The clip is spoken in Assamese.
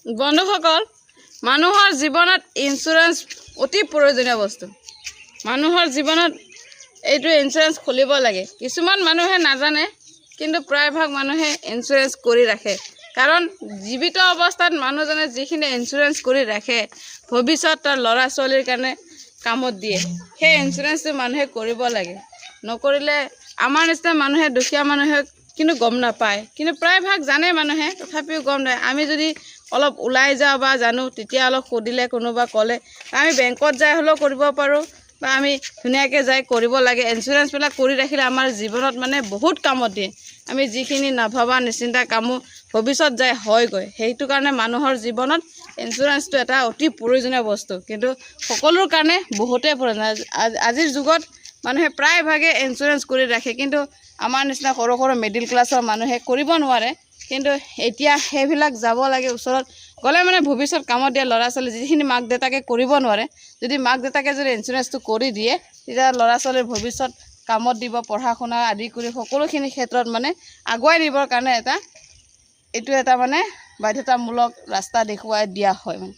বন্ধুসকল, মানুহৰ জীৱনত ইঞ্চুৰেঞ্চ অতি প্ৰয়োজনীয় বস্তু। মানুহৰ জীৱনত এইটো ইঞ্চুৰেঞ্চ খুলিব লাগে। কিছুমান মানুহে নাজানে, কিন্তু প্ৰায়ভাগ মানুহে ইঞ্চুৰেঞ্চ কৰি ৰাখে। কাৰণ জীৱিত অৱস্থাত মানুহজনে যিখিনি ইঞ্চুৰেঞ্চ কৰি ৰাখে, ভৱিষ্যত তাৰ ল'ৰা ছোৱালীৰ কাৰণে কামত দিয়ে। সেই ইঞ্চুৰেঞ্চটো মানুহে কৰিব লাগে। নকৰিলে আমাৰ নিচিনা মানুহে, দুখীয়া মানুহে কিন্তু গম নাপায়। কিন্তু প্ৰায়ভাগ জানে মানুহে, তথাপিও গম নাপায়। আমি যদি অলপ ওলাই যাওঁ বা জানো, তেতিয়া অলপ সুধিলে, কোনোবা ক'লে আমি বেংকত যাই হ'লেও কৰিব পাৰোঁ বা আমি ধুনীয়াকৈ যাই কৰিব লাগে। ইঞ্চুৰেঞ্চবিলাক কৰি ৰাখিলে আমাৰ জীৱনত মানে বহুত কামত দিয়ে। আমি যিখিনি নভবা নিচিন্তা কামো ভৱিষ্যত যাই হয়গৈ। সেইটো কাৰণে মানুহৰ জীৱনত ইঞ্চুৰেঞ্চটো এটা অতি প্ৰয়োজনীয় বস্তু। কিন্তু সকলোৰ কাৰণে বহুতেই প্ৰয়োজন। আজিৰ যুগত মানুহে প্ৰায়ভাগে ইঞ্চুৰেঞ্চ কৰি ৰাখে, কিন্তু আমাৰ নিচিনা সৰু সৰু মিডিল ক্লাছৰ মানুহে কৰিব নোৱাৰে। কিন্তু এতিয়া সেইবিলাক যাব লাগে, ওচৰত গ'লে মানে ভৱিষ্যত কামত দিয়ে। ল'ৰা ছোৱালী যিখিনি মাক দেউতাকে কৰিব নোৱাৰে, যদি মাক দেউতাকে যদি ইঞ্চুৰেঞ্চটো কৰি দিয়ে, তেতিয়া ল'ৰা ছোৱালীৰ ভৱিষ্যত কামত দিব। পঢ়া শুনা আদি কৰি সকলোখিনি ক্ষেত্ৰত মানে আগুৱাই নিবৰ কাৰণে এটা এইটো এটা মানে বাধ্যতামূলক ৰাস্তা দেখুৱাই দিয়া হয় মানে।